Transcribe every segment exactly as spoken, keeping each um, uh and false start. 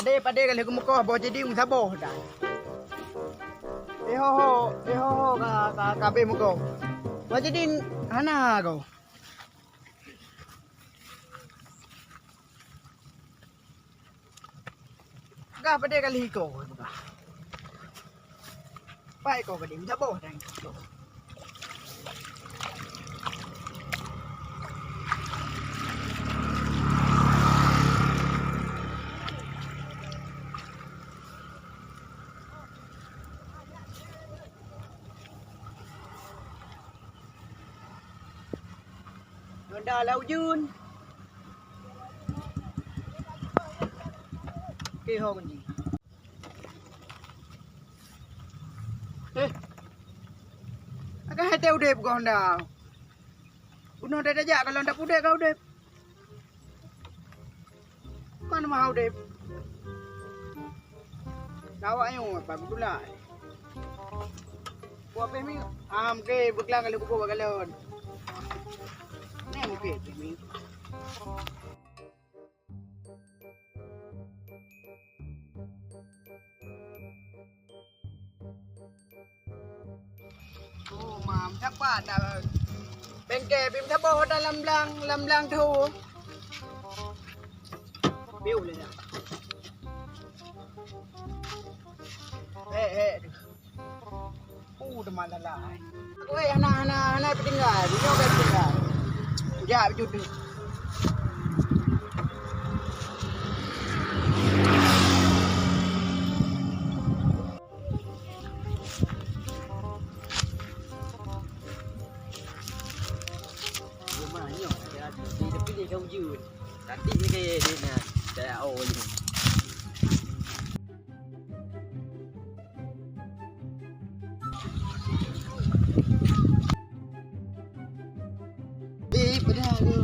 Deh, padé ka lheueh geumeukoh, boh jadi meusaboh dah. Eh, ho, ho, eh, ho, ho, ka, ka, ka abéh meukoh. Boh jadi hana ko. Peugah padé ka lheueh iko, peugah. Pat iko padé, meusaboh dah iko. Honda lam ujeuen. Oke, ho kunci. Eh. Agak hati udép kau Honda. Bunoe tajak kalau ndak udép kau udép. Kon meuhah udép. Lawak nyoe apa beutulak. Buat peh mi, am ke beuklang kali kubu bagalon. Ni mungkin mi. Oh, mam, siapa dah bengke bim saboh dalam blang, lam blang tu. Biu le dah. Eh, eh. Uh, teman lalai. Aku eh, hana, hana, hana petinggal. Dia kan petinggal. Ujak bejudu. Rumah nyoe ada di tepi dia kau jun. Tadi ni ke dia nak saya oh ni. Eh, pedas tu.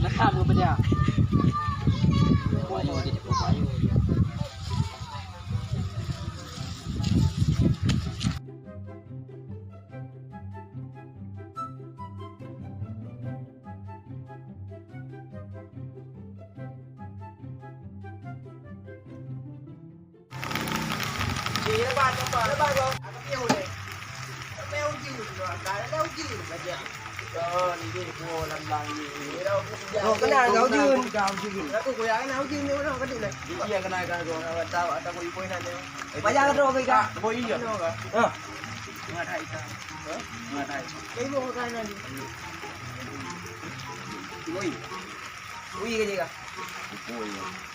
Lekam ke pedas? Bayu dia cakap bayu. Oh, kenal kau Jun. Aku goyang kenal Jun ni orang kadu lah. Iya kenal kau. Tahu atau kau ibu nak dia. Bayar tu kau. Ah, kau iya. Ha. Ngadai tak? Ha? Ngadai. Kau ibu kau kan ni. Ui. Ui ke je kah? Ui.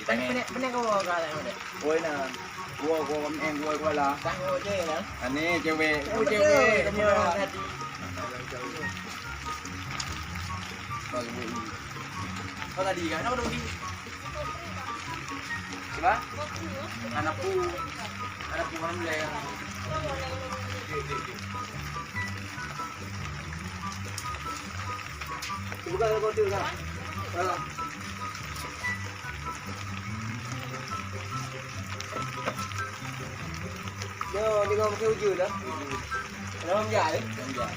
Benek, benek kau kah lah, benek? Ui nah. Gua, gua, em, gua, gua lah. Dah gua je lah. Ani cewek, cewek, cewek. Cewek. Kau tadi kan, apa tadi? Cuba? Anak pu. Anak pu, alhamdulillah. Buka dah kotak dah. Dah. Yo, ni kau pakai uju dah. Dalam jam eh? Dalam jam.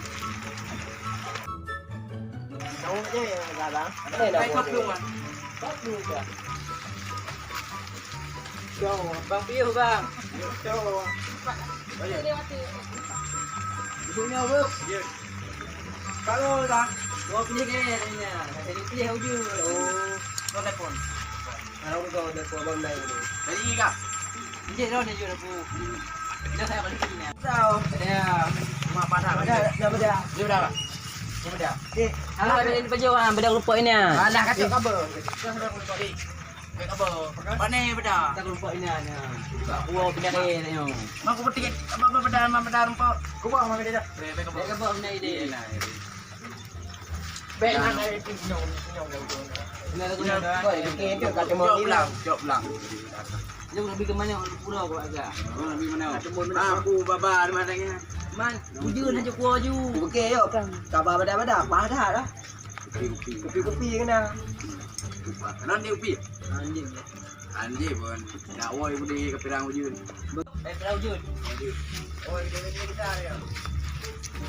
Tahu je ya, dah. Ada dah. Kau belum ah. Kau belum dah. Yo, bang piu bang. Yo. Di sini apa? Yo. Kalau dah, dua pilih ke katanya. Katanya pilih uju. Oh. Kau telepon. Kalau kau telepon abang dah itu. Jadi kah? Injek dah dia jual aku. Dah saya balik sini. Tahu. Dia rumah padah. Dah, dah, dah. Dia dah. Dia dah. Eh, halo, ada di Pejauh ah, beda kelompok ini ah. Alah kata kau apa? Kau sudah kelompok ni. Mana beda? Tak lupa ini ada. Buah penyakit ni. Mak aku petik. Apa apa beda, apa beda rumput? Kau buat mana dia? Beda kau buat mana ini? Beda mana itu nyong nyong dah. Ini ada tu. Kau itu kau cuma bilang, jawab bilang. Dia lebih ke mana pulau kau agak. Lebih mana? Aku baba ada mana ni? Man, uju nak cukup uju. Okey, yuk. Kabar beda-beda, apa dah lah. Kupi-kupi. Kupi-kupi kena. Kupa. Kenapa dia kupi? Anjing. Anjing pun. Nak woi pun dia ke pirang ujun. Eh, pirang ujun. Oh, dia ni besar ya.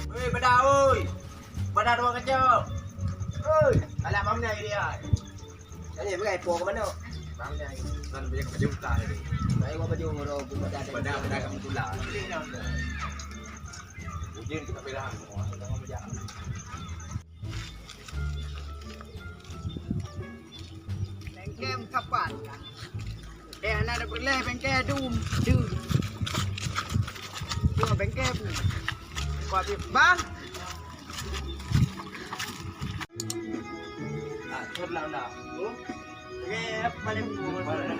Oi, bada oi. Bada dua kacau. Oi, alah bang nai dia. Tanya bang ai po ke mana? Bang nai. Kan dia ke baju buka tadi. Saya buat baju ngoro buka dah. Bada bada kamu tulah. Ujian kita pegang. Jangan berjalan. Bengke meusapat. Eh, hana ada peureulèe bengke dum. Du. Dua bengke pun. Kuat bang. Ah, tu lah, lah. Oh. Oke, paling. Paling.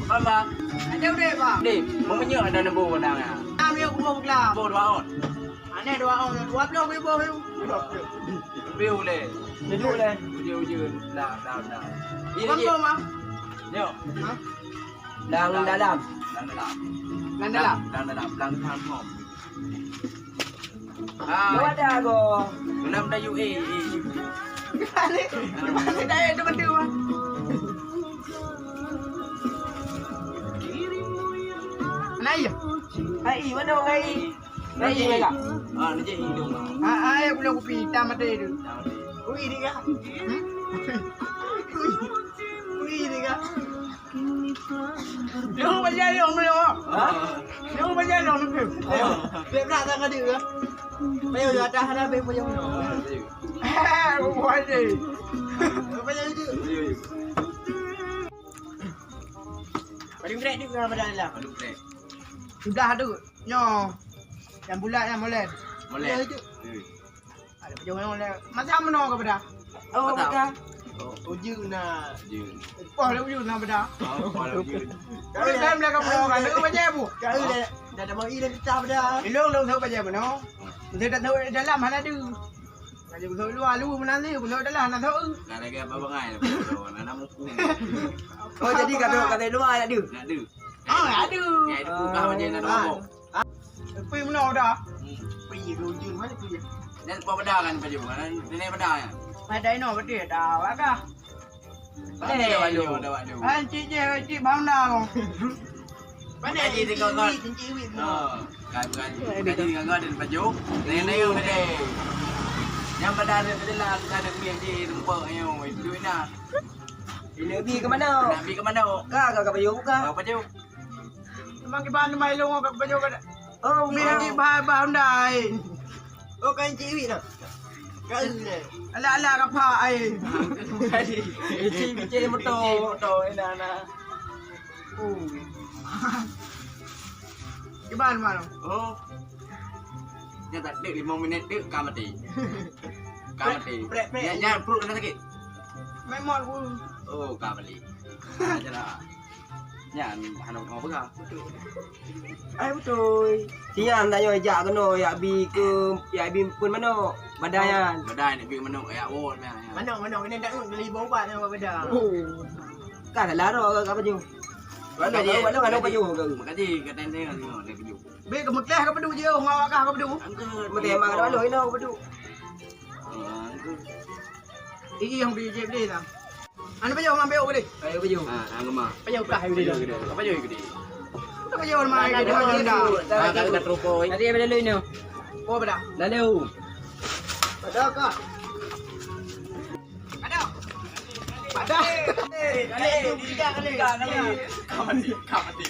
Bang, bang. Ada udah, bang. Dek, mau menyok ada nebo dah. Kami aku mau kelar. Bawa dua on. Aneh dua on, dua puluh ribu. Lebih boleh. Tujuh boleh. Uji-uji. Dah, dah, dah. Ini Bang je. Bang, bang. Nyok. Hah? Dalam, dalam. Dalam, dalam. Dalam, dalam. Dalam, dalam. Dalam, dalam. Ah. Dua dah, go. Dalam dah, you, eh, eh. Balik. Balik dah, eh, tu betul, bang. Nah, iya. Hai, mana orang, hai? Nasi merah. Ah, nasi hidung. Ah, ah, ya, gula kopi hitam mata dia tu. Ui, dia kah? Hmm? Ui, dia kah? Dia baca dia orang belum. Ha? Dia baca dia orang belum. Dia pernah tak ada ke? Payah dia atas ada, payah dia. Ah, buat dia. Payah dia. Paling krek juga pada dalam. Paling krek. Sudah tu. Nyoe. Nyang bulat nyan moleh. Moleh. Ya, itu. Hmm. Ada pajoh nyoe moleh. Masa meunoe ka beda? Oh, beda. Oh, ujeuen na. Ujeuen. Poh lé ujeuen na beda. Oh, poh lé ujeuen. Tapi saya melihat kamu orang kan, itu pajoh bu. Kau le, dah ada mau ile kita beda. Ilong long tahu pajoh meunoe. Saya tak tahu dalam hana ada. Kalau betul luar lu menanti, betul dalam hana tahu. Dah lagi apa bangai? Hana muku. Oh, jadi kata kata luar ada. Ada. Ah, aduh. Ya, itu bukan macam nak ngomong. Tapi meunoe dah. Hmm. Pergi ke ujung mana tu ya? Dan buat beda kan baju? Mana nenek beda ya? Ada ino betul dah, agak. Ada baju, ada baju. Kan cik je, cik bang dah. Mana cik tengok kan? Cik wit. Oh, kan kan. Tadi dengan kau ada baju. Nenek nenek beda. Yang pada ada beda lah, ada kuih di tempat yang itu dah. Ini bi ke mana? Nak bi ke mana? Ka ka baju ka. Apa baju? Memang kiban mai long ka baju ka. Oh, mi lagi bah bah Honda ai. Oh, kain ciwi dah. Kain le. Ala ala ka pha ai. Kali. Ici bici moto. Moto ina na. Oh. Kiban mana? Oh. Nya tak dek lima minit dek ka mati. Ka mati. Prek prek. Ya ya perut kena sakit. Memang pun. Oh, ka mati. Aja lah. Nyan hana kamoe peugah. Ai beutôi. Sinan tanyoe jak keunoe yak bi keu yak bi pun manok. Badai nyan. Badai nak bi manok yak won nyan. Manok manok kena dak ngon beli bau ubat nyan badai. Oh. Kan dah laro ka baju. Walau walau walau baju ka. Makasih kata dia tengok dia baju. Be kemeuteh ka baju je, ngawak kah ka baju. Angkat. Kemeuteh mah walau ino ka baju. Angkat. Igi yang bi je beli lah. Anu pajoh mak ambil gede. Pajoh pajoh. Ha, ha, gemah. Pajoh kah gede. Pajoh gede. Pajoh gede. Pajoh mak gede. Ha, dah terukoi. Tadi ada lalu ni. Oh, pada. Lalu. Pada kah? Pada. Pada. Eh, tiga kali. Tiga kali. Kau mati, kau mati.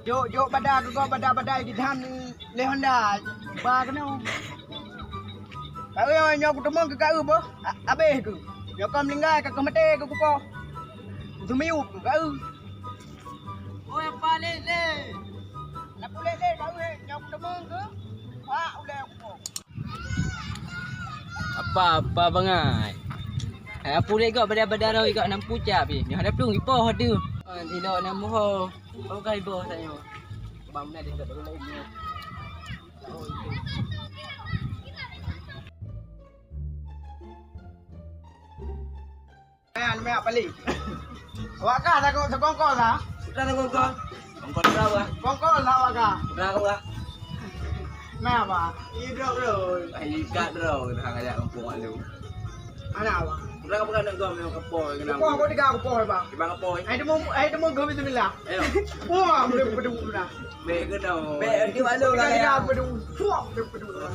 Jok, jok bada keu gob, bada, bada di dalam. Lé Honda ba keunoe. Ka eu nyoe kuteumong keu ka eu boh, a-, abéh keu. Nyoe ka meuninggai ka keuh maté keu kupoh. Kuteumiyueb keu ka eu. Oi, apa lé lé? Nak puléh lé ka eu, nyoe kuteumong keu pak ulée kupoh. Apa, apa bangai? Hai, apu lé gok bada-bada roh gok nam pucak pi. Nyoe ada plueng ipoh tu. Ah, di lok nam moho. Oh, kai boh tanyoe. Bang na di lok lain nyoe. Hai, aneuk miet paléng. Awak kah takot sekongkol lah. Kita takongkol. Kongkol berapa? Kongkol lah awak kah. Berapa? Nah, Pak. Idrop, bro. Ai, ikat, bro. Dah ngajak kampung malu. Anak, Pak. Berapa kan nak gom yang kepoi kena? Kepoi, kau tiga kepoi, Pak. Tiga kepoi. Ai, temu, ai, temu gom itu bila. Ayo. Wah, boleh berdua dah. Baik ke dah? Baik, nanti malu lah ya. Tiga berdua. Wah, boleh berdua.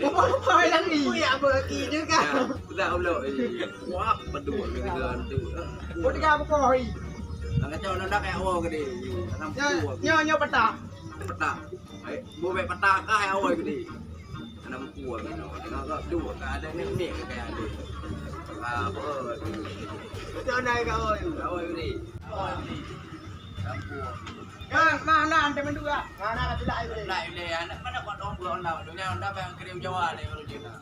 Apa, apa lagi? Aku ya, apa lagi juga? Ya, sudah ulok ni. Wah, berdua ke tu. Kau tiga kepoi. Nak kacau nak dak kayak awal ke dia? Nyo, nyo, nyo patah. Patah. Hai, bu bek patah kah hai awai gede. Anak meuku abis nyoe. Tengok gop duek ka ada nek-nek ke kaya tu. Apa? Betul dah kau. Awai gede. Awai gede. Campur. Ya, nah, nah, ante mendua. Nah, nah, kata dah gede. Nah, ini anak mana kau dong belum dah. Dunia dah bang kirim Jawa ni baru dia.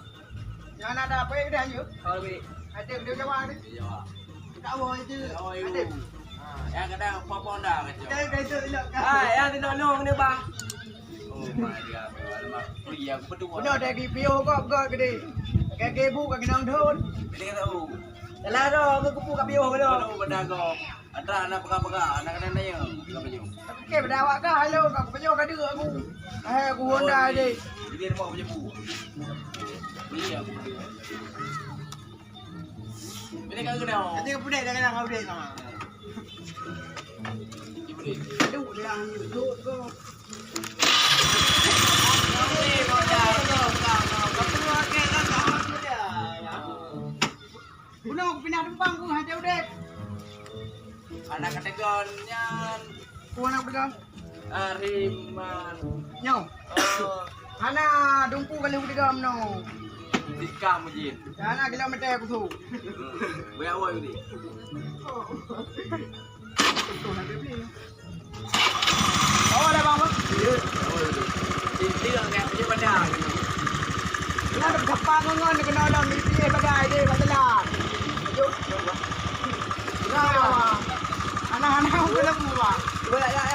Nyan ada apa yang dah yuk? Kalau beri. Ada dia Jawa ni. Jawa. Tak boleh je. Jawa yuk. Ada. Ha, yang kadang apa-apa dah kacau. Dah, dah itu elok kan. Ah, yang tidak long ni bah. Oh, my God. Alamak, free aku berdua. Benar dah di pio kau kau gede. Kaki bu kaki nang thon. Jadi kata, oh. Salah dah aku kupu kat pio kau. Aduh, benar kau. Ada anak pegang-pegang, anak kena nanya. Pegang baju. Okey, pada awak kah? Halo, kau penyok kadu aku. Eh, aku Honda je. Jadi dia mau penyembuh. Beli aku. Beli kat kena. Nanti kau pudek dah kena kau pudek sama. Dia pudek. Aduh, dia duduk tu. Bunoe kupinah tumpang ku hana udeb. Anak kategon nyan. Ku anak kategon. Ariman. Nyoe. Oh. Hana dumpu kali kutegon meunoe. Tikam jin. Hana kilometer kusu. Banyak awai ni. Oh. Oh, dah, Bang, Bang. Ya, oh, itu. Itu yang kayak punya pada. Kena ada siapa ngon, kena ada misi pada dia, kat telan. Ayo, coba. Nah, anak-anak udah lemah. Cuba, ya, ya,